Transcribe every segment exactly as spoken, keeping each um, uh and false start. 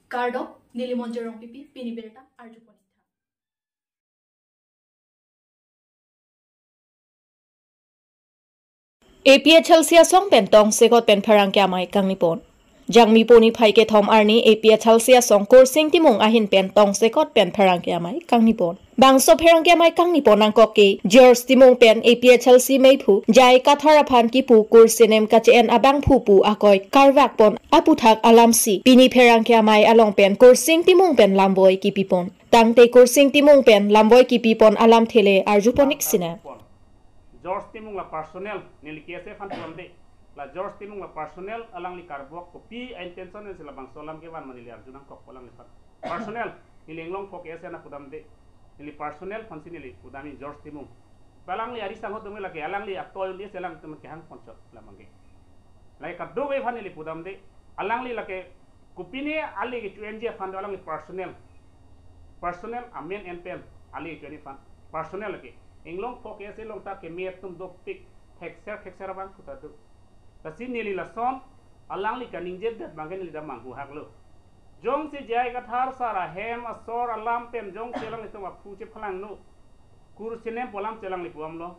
Kardom, neli Monjir Rongpipi, pini birta arjuponitha. A P H L C asong pen tongsekot pen pherangke amei kangnipon. Jangmi poni phai kethom arni A P H L C asong Kursing Timung ahin pen tongsekot pen pherangke amei kangnipon. Bangso pherangke amei kangnipon nangkok ke George Timung pen A P H L C meiphu J I Kathar aphan kipu kursenem kache-en abangphu pu akoi karvakpon aputhak alamsi pini pherangke amei along pen Kursing Timung pen lamvoi kipipon. Tangte Kursing Timung pen lamvoi kipipon alamthe le arjuponik sina. George Timung la personal, neli K S A aphan pudamde. La George Timung la personal, alangli karbok kopi a-intention si labangso alam kevan ma neli arju nangkok alangliphan. Personal, neli Inglongpho K S A aphan pudamde. Neli personal aphansi neli pudamji George Timung. Alangli ari sangho atum lake, alangli atoi un-e si alangtum kehang ponchot lamangke. Lake kadokave aphan neli pudamde, alangli lake kopine ale kecho-enji aphan do, alangli personal. Personal amen en pen ale kecho-enji aphan. Personal lake. Inglongpho K S A along ta keme atum dopik, thekser thekser abangphu ta do. Lasi neli lason alangli kaningjedet abangke neli ta manghuhaklo. Jongsi J I Kathar sir ahem asor alam pen jongsi alanglitum aphu chephalangno, kursenem pu alam si alangli pu-amlo.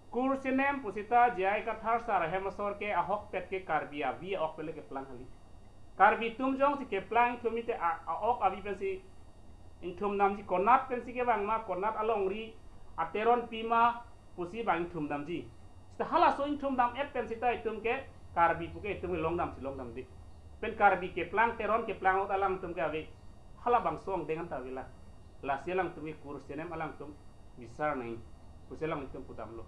Kursenem pusita J I Kathar sir ahem asor ke ahokpet ke Karbi avi a-ok pen le keplang kali. Karbi atum jongsi keplang ingthum te a, a-ok avi pensi ingthum damji, konat pensi kevang ma, konat alongri ateron pi ma pusi bang ingthum damji. Seta halaso ingthum dam-et pen seta itum ke Karbi pu ke itum ke longdamsi longdamde. Pen Karbi keplang, Teron keplang ahut alangtum ke ave. Halabangso angdeng anta avelang. Lasi alangtum ke kursenem alangtum bisar nangji pusi alangtum pudamlo.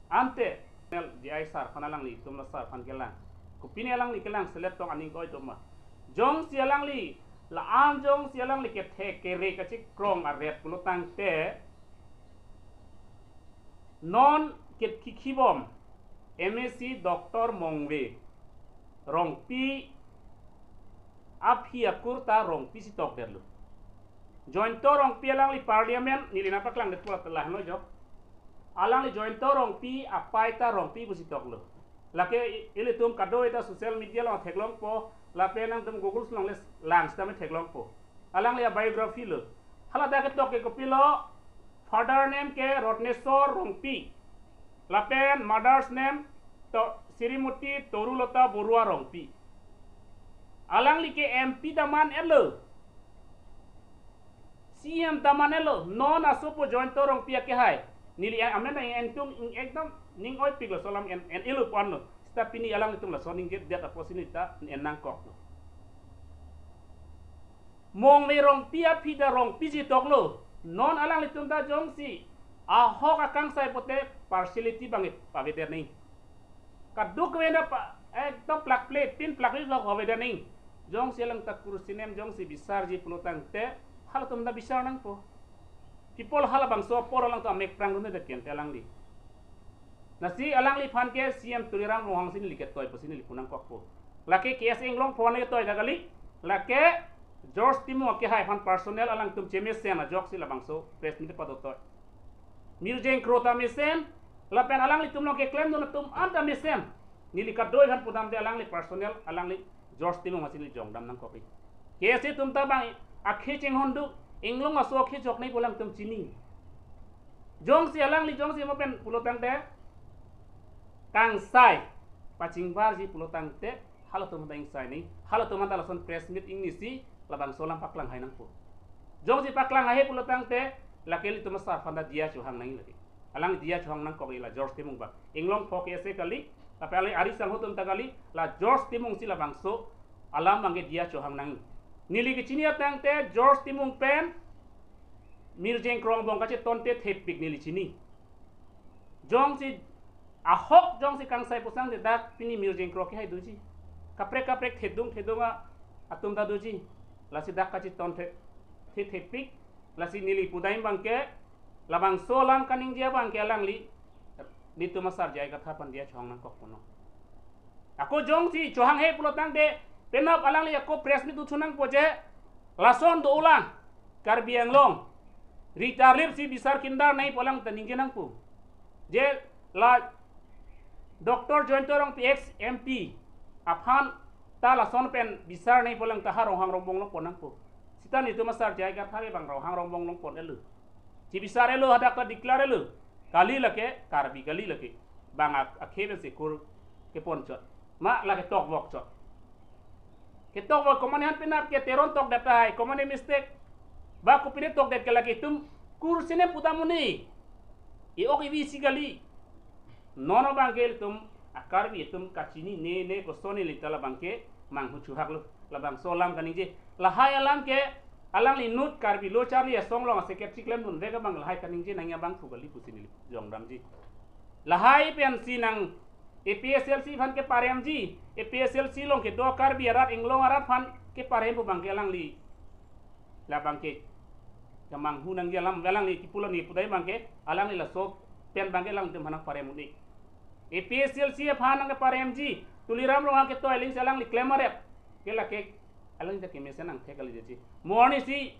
Ante J I sir aphan, alanglitum la sir aphan kelang. Kopine alangli kelang selet tong aning koi atum ma. Jongsi alangli, la-an jongsi alangli kethek kere kachekrong aret pulo tangte, non kit kikhibom M A C Doctor Mongve Rongpi aphi akur ta Rongpi si tokdetlo. Joyonto Rongpi alangli parliament neli nangpaklangdet pulo ta lahenlo jo. Alangli Joyonto Rongpi apai ta Rongpi pusi toklo. Lake i-, ilitum kadokave ta social media along theklongpo, lapen nangtum Google along le lang sitame theklongpo. Alangli a-biography lo. Hala ta ketok ke kopilo, father name ke Rotneswar Rongpi. Lapen mother's name to Srimati Torulata Borua Rongpi. Alangli ke M P ta man-etlo. C M ta man-etlo. Non asopo Joyonto Rongpi akehai. Neli amen nang entung ing ekdam ning oipiklo, laso alam en, en-elo ponlo. Seta pini alanglitum lason ningjedet apotsi neli ta en nangkoklo. Mongve Rongpi aphi ta Rongpi si toklo. Non alanglitum ta jongsi ahok akangsai pote partiality bang pavedet nangji. Kadokave ta pa, ekdom plakple, tin plakli lok pavedet nangji. Jongsi alang ta kursenem jongsi bisarji pulo tangte, halatum ta bisar nangpo. People halabangso apor alangtum amek prang runde det kente alangli. Lasi alangliphan ke C M Tuliram Ronghang si neli ketoi pusi neli pu nangkokpo. Lake K S A Inglongpho ne ketoi ta kali, lake George Timung akehai aphan personal alangtum chemesen ajoksi labangso press meet padotoi. Mirjeng Kro ta mesen, lapen alanglitum along keklemdun atum anta mesen. Neli kadokave aphan pudamde, alangli personal, alangli George Timung aphansi neli jongdam nangkokji. K S A atum ta bang akhei chinghon do, Inglong aso akhei chokne pu alangtum chini. Jongsi alangli jongsi mo pen pulo tangte, kangsai pachingbarji pulo tangte, halatum ta ingsai nangji, halatum ta lason press meet ingnisi labangso alam paklang hai nangpo. Jongsi paklang hai pulo tangte, lake ilitum asar aphan ta diya chohang nangji lake. Alang diya chohang nangkokji la George Timung bang. Inglongpho K S A kali, lapen alangli ari sangho atum ta kali, la George Timung si labangso alam bangke diya chohang nangji. Neli kechini tangte George Timung pen Mirjeng Kro angbong kachetonte thepik neli chini. Jongsi ahok jongsi kangsai pusang te dak pini Mirjeng Kro akehai doji. Kaprek kaprek thedung thedung a atum ta doji. Lasi dak kacheton the, the thepik. Lasi neli pudam bangke, labangso alam kaningje bangke alangli, nelitum asar J I Kathar aphan diya chohang nangkok punon. Ako jongsi chohang he pulo tangte, penap alangli ako press meet dothu nangpo je, lason do-olang, Karbi Anglong, ritarlip si bisar kindar nangji pu alang ta ningje nangpo. Je la Doctor Joyonto Rongpi ex M P aphan Ta lason pen bisar nangji pulang ta ha Ronghang Rongbong along pon nangpo. Sita netum asar J I Kathar abang Ronghang Rongbong along pon-elo. Chibisar-elo, hadak ta declare-elo. Kali lake Karbi kali lake. Bang ak-, akhei pensi kur kepon chot. Ma lake tokvok chot. Ketokvok komat aphan penap ke Teron tokdet tahai, komat mistake. Ba kopine tokdet ke lake itum kur sinem pudam un-e. E-ok evi isi kali. Non abang ke itum a-Karbi itum kachinine, ne kosonne lita labang ke manghu chuhak lo. Labangso alam kaningje. Lahai alam ke alangli inut Karbi Lo Charli Asong along a-secretary klemdunvek abang lahai kaningje nangji abangphu kali pusi neli jongdamji. Lahai pensi nang A P H L C aphan keparemji, A P H L C along kedo Karbi arat, Anglong arat aphan keparem pu abang ke alangli. Labang ke kemanghu nangji alam alangli kipulo ni pudai abang ke, alangli laso pen abang ke alangtum aphan nangparem un-e. A P H L C aphan nangkeparemji, Tuliram Ronghang ketoi alingsi alangli klem arep. Ke lake alangli ta kemesen angthek kalidet ji. Mo arnisi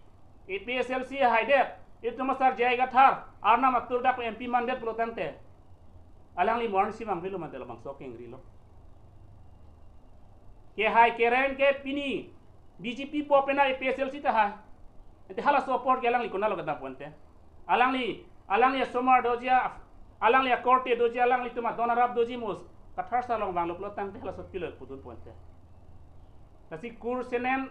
A P H L C haidet, itum asar J I Kathar, Arnam atur dak M P mandet pulo tangte, alangli mo arnisi vangvelo mate labangso kengrilo. Kehai kereng ke pini B J P po penap A P H L C tahai. Ante halaso apor ke alangli konatlo kedam pu ante. Alangli, alangli asomar doji a, alangli akorte doji, alanglitum adon arap doji mo Kathar sar along vanglo pulo tangte halaso pilo pudun pu ante. Lasi kur sinem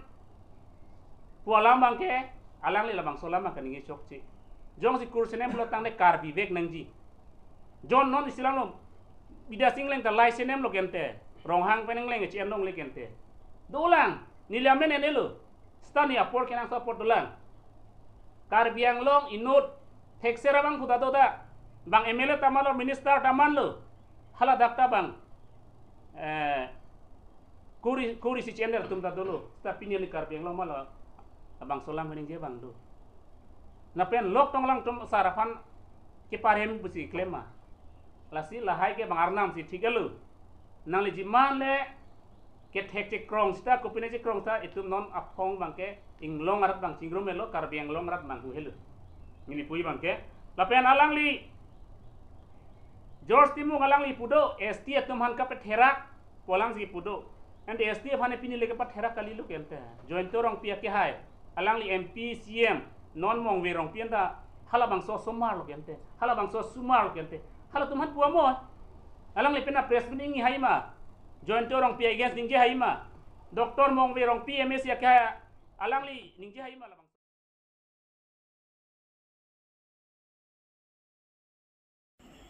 pu alam abang ke, alangli labangso alam abang kaningje chokche. Jongsi kur sinem pulo tangte Karbi vek nangji. Jon non isi alam lo, Bidya Sing Engleng ta lai sinem lo kente, Ronghang pen Engleng che-en longle kente. Dolang, neli amen en-elo, sita ne apor kenangsot apor dolang. Karbi Anglong inut thekser abangphu ta dodak, bang M L A ta manlo, minister ta manlo, haladak ta bang, eh, kur i-, kur isi che-en atum ta dolo, sita pini neli Karbi Anglong ma labangso alam kaningje abang do. Lapen Lok Tonglang atum sar aphan keparem pusi klem ma. Lasi lahai ke bang Arnam si thik-elo. Nangli jiman le kethek chekrong sita, kopine chekrong sita, itum non aphong abang ke Anglong arat abang chingrum-elo, Karbi Anglong arat abang hu-elo. Neli pu abang ke. Lapen alangli George Timung alangli pu do, S T atum aphan kapatherak pu alangsi pu do. Ante S T aphan pini le kepatherak kalilo kente. Jayanta Rongpi akehai, alangli M P, C M, non Mongve Rongpi anta halabangso asomar lo kente, halabangso asomar lo kente. Halatum aphan pu amo. Alangli pen a-press meet ningje hai ma? Jayanta Rongpi against ningje hai ma? Doctor Mongve Rongpi M A C akehai, alangli ningje hai ma labang?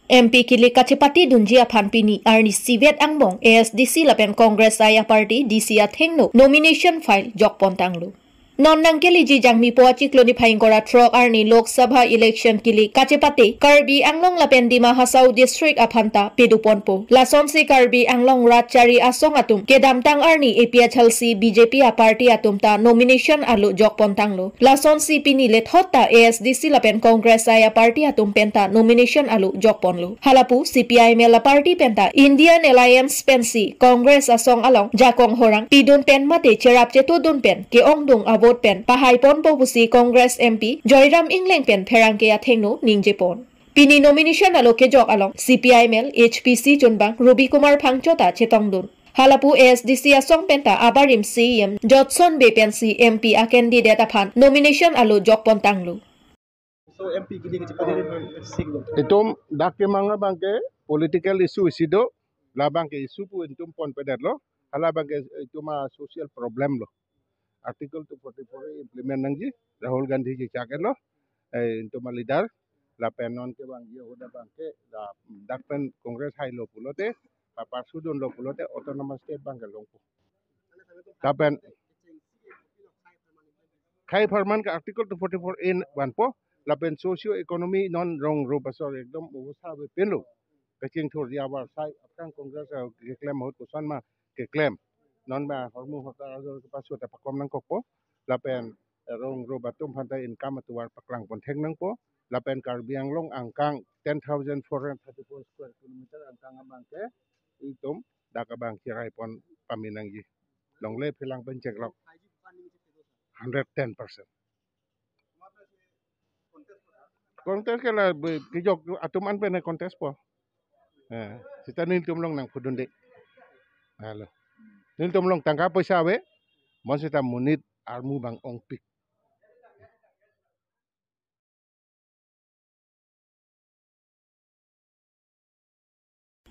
M P kilik kachepatedunji aphan pini arni isivet angbong A S D C lapen Congress aia party D C athengno nomination file jokpontanglo. Non nangkeleji Jangmipo achiklo niphai ingkoi ra throk arni Lok Sabha election kilik kachepate Karbi Anglong lapen Dima Hasao district aphanta pedoponpo. Lasonsi Karbi Anglong rat chari asong atum kedamtang arni A P H L C B J P aparty atum ta nomination alo jokpontanglo. Lasonsi pini lethot ta A S D C lapen Congress aia party atum penta nomination alo jokponlo. Halapu C P I M L aparty penta Indian Alliance pensi Congress asong along jakong horang pidun pen mate cherap chetodun pen ke-ongdung a-vote pen pahaiponpo pusi Congress M P Joyram Engleng pen pherangke athengno ningjepon. Pini nomination alo kejok along C P I M L H P C chunbang Ruby Kumar Phangcho ta chetongdun. Halapu A S D C asong penta abarim C E M Jotson Bey pensi M P a-candidate aphan nomination alo jokpontanglo. So M P kilik kachepate sing. Itum dak kemang abang ke political issue isi do, labang ke issue pu itum ponpedetlo, halabang ke itum a-social problem lo. Article two forty-four A implement nangji, Rahul Gandhi ji chak-etlo, eh, itum a-leader, lapen non kevangji ahut abang ke, la, dak pen Congress hailo pulote, paparsudunlo pulote, autonomous state abang ke longpo. Lapen, khei apharman ke Article two forty-four A vanpo, lapen socio economy non rong rup asor ekdom obosta avepinlo. Kachingthurji avarsai, aphrang Congress a keklem ahut koson ma keklem. Non ma hormu hortar ajor kepasua ta pakom nangkokpo. Lapen rong rup atum aphanta income atovar paklangpon thek nangpo. Lapen Karbi Anglong angkang ten thousand four hundred thirty-four square kilometer angkang abang ke itum dak abang cheraipon pame nangji. Longle phelang pen cheklok. Hundred ten percent. Contest ke la be-, kejok atum an pen contest po. Eh, sita nelitum along nangpudunde. Halo. Nelitum along tangka poisa ave, bonsita monit armu abang ongpik.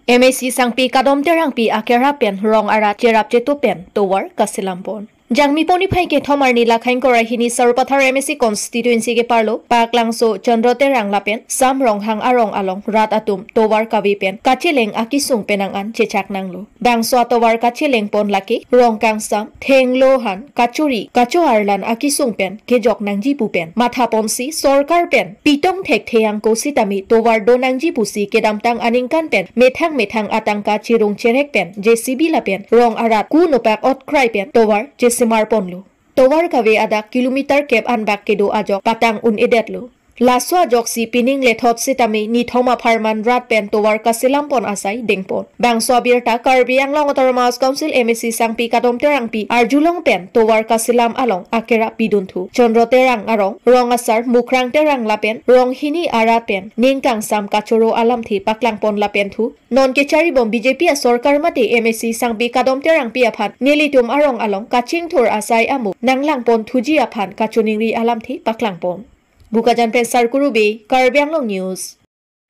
M A C sangpi Kadom Terangpi akerap pen rong arat cherap chetup pen tovar kasilam pon. Jangmi pon niphai kethom arni lakhai ingkoi ra hini Sarupathar M A C constituency keparlo Paklangso Chandra Terang lapen Sam Ronghang arong along rat atum tovar kave pen kacheleng akisung penang an chechak nanglo. Bangso atovar kacheleng pon lake rong kangsam, thenglo han, kachori, kacho-arlan akisung pen kejok nangji pu pen matha ponsi sorkar pen pitong thekthe angko sitame tovar do nangji pusi kedamtang aningkan pen methang methang atangka chirung cherek pen J C B lapen rong arat ku nopak otkrai pen tovar chesemar ponlo. Tovar kave adak kilometer kep anbak kedo ajok patang un-edetlo. Laso ajoksi pining lethot sitame nithom apharman rat pen tovar kasilam pon asai dengpon. Bangso abirta Karbi Anglong Autonomous Council M A C sangpi Kadom Terangpi arjulong pen tovar kasilam along akerap pidunthu. Chandra Terang arong, rong asar Mukrang Terang lapen rong hini arat pen ning kangsam kachoro alamthe paklang pon lapen thu non kechari bom B J P asorkar mate M A C sangpi Kadom Terangpi aphan nelitum arong along kachingthur asai amo nanglang pon thuji aphan kachiningri alamthe paklang pon. Bokajan pen Sarkuru Bey, Karbi Anglong News.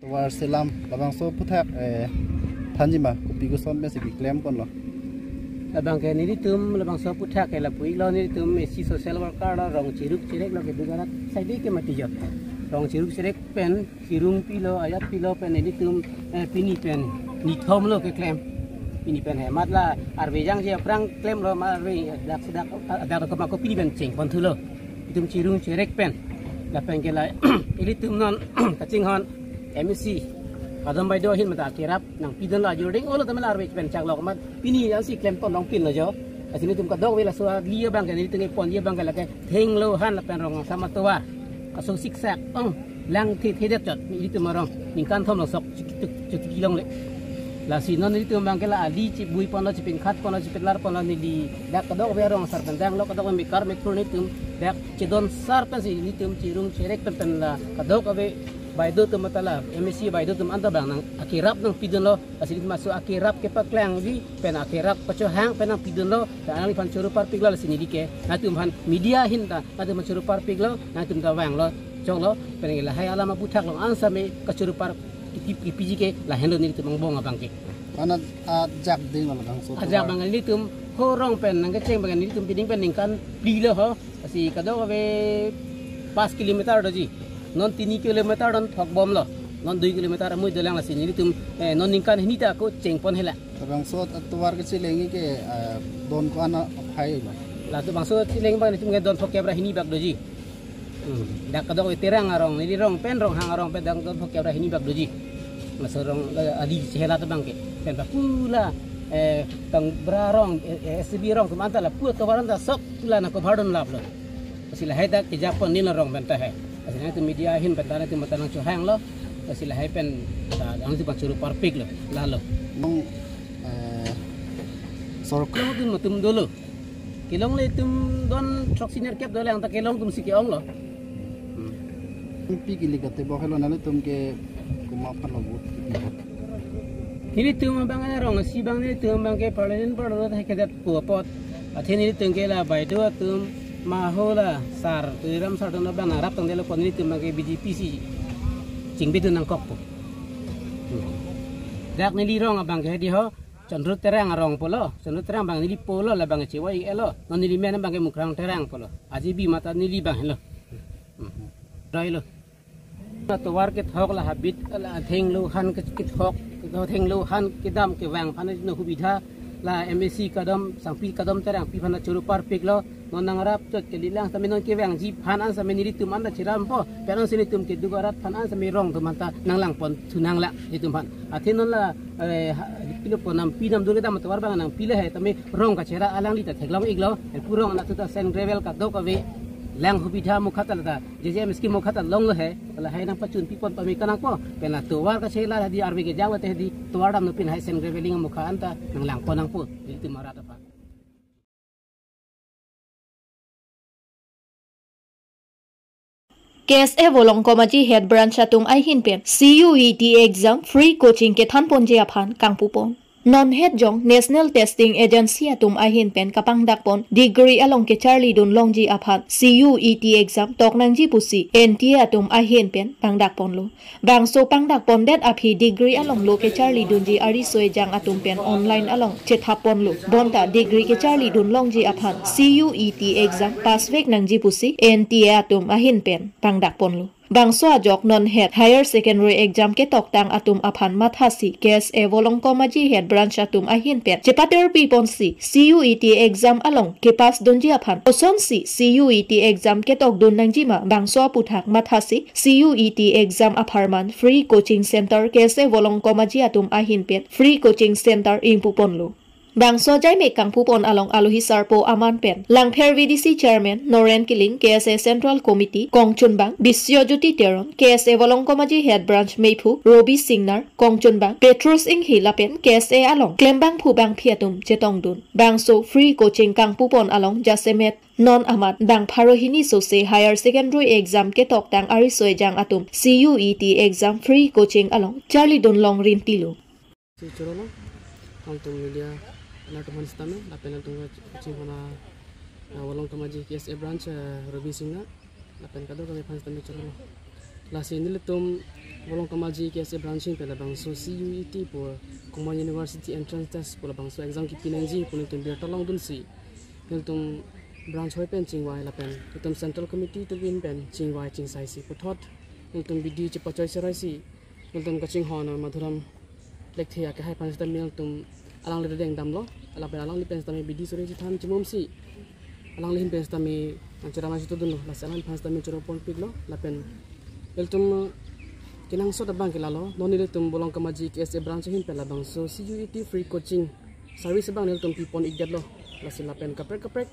Tovar selam labangso aphuthak, eh, thanji ma, kopi koson pensi keklem ponlo? Labang ke nelitum labangso aphuthak ke lapu-iklo, nelitum A C social worker lo, rong chiruk cherek lo, keduk arat side ke mati jo. Rong chiruk cherek pen chirung pilo, ajat pilo pen nelitum, eh, pini pen nithom lo keklem. Pini pen hemat la arve jangje aphrang klemlo, ma arve dak sedak, dak kemako pini pen cheng pon thulo. Itum chirung cherek pen. Lapen ke la ilitum non kachinghon M A C Kadom Baido ahin mate akerap nangpidunlo, ajor ding-olo tame la arve pen chaklok amat pini ansi klem pon longpinlo jo. Lasi nelitum kadokave laso ali abang ke nelitum ponji abang ke lake thenglo han lapen rong kangsam atovar. Kaso siksak ong lang the the det chot nelitum arong ningkan thom losok chiktuk chiktuk longle. Lasi non nelitum abang ke la ali chibui ponlo, chipinkhat ponlo, chipinlar ponlo, neli dak kadokave arong asar pen danglo, kadokave mekar methur nelitum dak chedon sar pensi nelitum chirung cherek pen pen la kadokave Baido atum mate la M A C Baido atum anta abang nang akerap nangpidunlo. Lasi nelitum laso akerap kepaklangji pen akerap kachohang pen nangpidunlo, pen alangliphan choro parpiklo. Lasi neli ke nangtumphan media ahin ta nangtumphan choro parpiklo, nangtum ta vanglo, choklo, pen lahai alam aphuthak along an same kachoro par kipi- kipiji ke lahenlo nelitum angbong abang ke. Mana ajak ding lo labangso ajak tovar? Abang nelitum ho rong pen nangkecheng abang nelitum pining pen ningkan phli lo ho. Lasi kadokave pas kilometer doji. Non tini kilometer non thok bomlo. Non dui kilometer amui dolang, lasi nelitum, eh, non ningkan hini ta ako cheng pon hela. Labangso atovar kachelengji ke, eh, don ko-an aphai lo? Laso bangso cheleng abang nelitum ke don phokep ra hini bak doji. Hmm. Dak kadokave Terang arong, neli rong pen Ronghang arong pen dak don phokep ra hini bak doji. Laso rong, eh, ali chehela abang ke. Pen lapu la, eh, tang bra rong, eh, eh, S B rong atum anta lapu atovar anta sok la nang cover dunlaplo. Lasi lahai ta kejapon nilo rong pen ta he. Lasi nangtum media ahin pen ta nangtum mate nangchohanglo. Lasi lahai pen ta nangtum pachoro parpiklo. Lalo. Nong, eh, sorkar kelong atum atum dolo. Kelongle atum don throksi nerkep dolang ta kelong atumsi ke-onglo. Hmm. Pi kili katebok helo, nanglitum ke komat aphan lo vote? Nelitum abang arong isi abang nelitum abang ke parliament parlo ta kedat po apot. Athe nelitum ke la Baido atum ma ho la sar, Tuliram sar atum abang nangrap tangdetlo pu nelitum abang ke B J P si chingbidun nangkokpo. Hmm. Dak neli rong abang ke hedi ho, Chandra Terang arong pulo, Chandra Terang abang neli pulo, labang chewai elo, non neli men abang ke Mukrang Terang pulo. Aji bi mata neli abang helo. Hmm. Roi lo. Atovar kethok la habit la thenglo han ke- kethok, thenglo han kedam kevang aphan no hubidha la M A C Kadom, sangpi Kadom Terangpi aphan choro parpiklo. Non nangrap chot kalilang sitame non kevangji aphan an sitame nelitum anta chirampo. Pen an si nelitum keduk arat aphan an sitame rong atum anta nanglang pon thu nanglang nelitum aphan. Athe non la, eh, ha- pilo po nampi namdur kedam atovar abang nangpilo he tame rong kachera alangli ta theklong-iklo. Lapu rong anta thu ta sand gravel kadokave lang hubidha mukha ta la ta J J M scheme mukha ta longlo he, lahai nangpachun pipon pame kanangpo, pen la tovar kachela hedi arve kejang lote hedi tovar damno pen hai sand graveling mukha anta nanglang pon nangpo, nelitum arat aphan. K S A Volongkom Aji Head Branch atum ahin pen C U E T exam free coaching kethan ponji aphan kangpu pon. Non het jong National Testing Agency atum ahin pen kapangdakpon degree along kecharlidun longji aphan C U E T exam toknangji pusi N T A atum ahin pen pangdakponlo. Bangso pangdakpondet aphi degree along lo kecharlidunji ariso ejang atum pen online along chethapponlo. Bonta degree kecharlidun longji aphan C U E T exam pass vek nangji pusi N T A atum ahin pen pangdakponlo. Bangso ajok non het higher secondary exam ketoktang atum aphan mathasi K S A Volongkomaji het branch atum ahin pen chepaterpiponsi C U E T exam along kepass dunji aphan osonsi C U E T exam ketokdun nangjima bangso aputhak mathasi C U E T exam apharman free coaching center K S A Volongkomaji atum ahin pen free coaching center ingpuponlo. Bangso ajaimek kangpupon along alohi sarpo aman pen Langpher V D C Chairman Noren Killing, K S A Central Committee kongchunbang Biswajyoti Teron, K S A Volongkomaji het branch meiphu Robi Singnar kongchunbang Petrus Inghi lapen K S A along klembangphu bangphi atum chetongdun. Bangso free coaching kangpupon along jasemet non amat dang pharo hini sose higher secondary exam ketoktang ariso ejang atum C U E T exam free coaching along charlidun long rintilo. Si chorolo, alangtum media atum aphan sitame, lapen alangtum kachinghon a, Volongkomaji K S A branch, eh, Robi Singnar, lapen kadokave aphan sitame chorolo. Lasi nelitum Volongkomaji K S A branch ahin pen labangso C U E T pu Common University Entrance Test pu labangso exam kipinangji pu nelitum birta longdunsi, nelitum branch hoi pen chingvai lapen nelitum Central Committee atum ahin pen chingvai chingsaisi puthot nelitum bidi chepachoi seraisi, nelitum kachinghon a Madhuram Lekthe akehai aphan sitame nelitum alangli redeng damlo, lapen alangli pen sitame bidi suri chethan chimumsi alangli ahin pen sitame nangcherap nangchetudunlo, lasi alangli aphan sitame choro ponpiklo, lapen nelitum kenangsot abang ke lalo, non nelitum Volongkomaji K S A branch ahin pen labangso C U E T free coaching service abang nelitum pipon ikdetlo, lasi lapen kaprek kaprek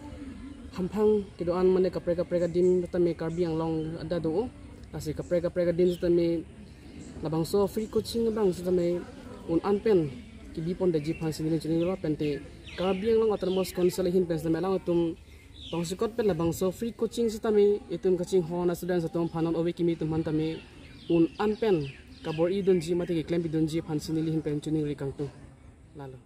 hamphang kedo-an mane kaprek kaprek adim sitame Karbi Anglong adet do, lasi kaprek kaprek adim sitame labangso free coaching abang sitame un-an pen kibipondetji aphan si neli chinilo, lapen te Karbi Anglong Autonomous Council ahin pen sitame alangtum tongsekot pen labangso free coaching sitame itum kachinghon a students atum aphan non ove kimi atum aphan tame un-an pen kabor-idunji mate keklempi dunji aphan si neli ahin pen chiningri kangtung. Lalo.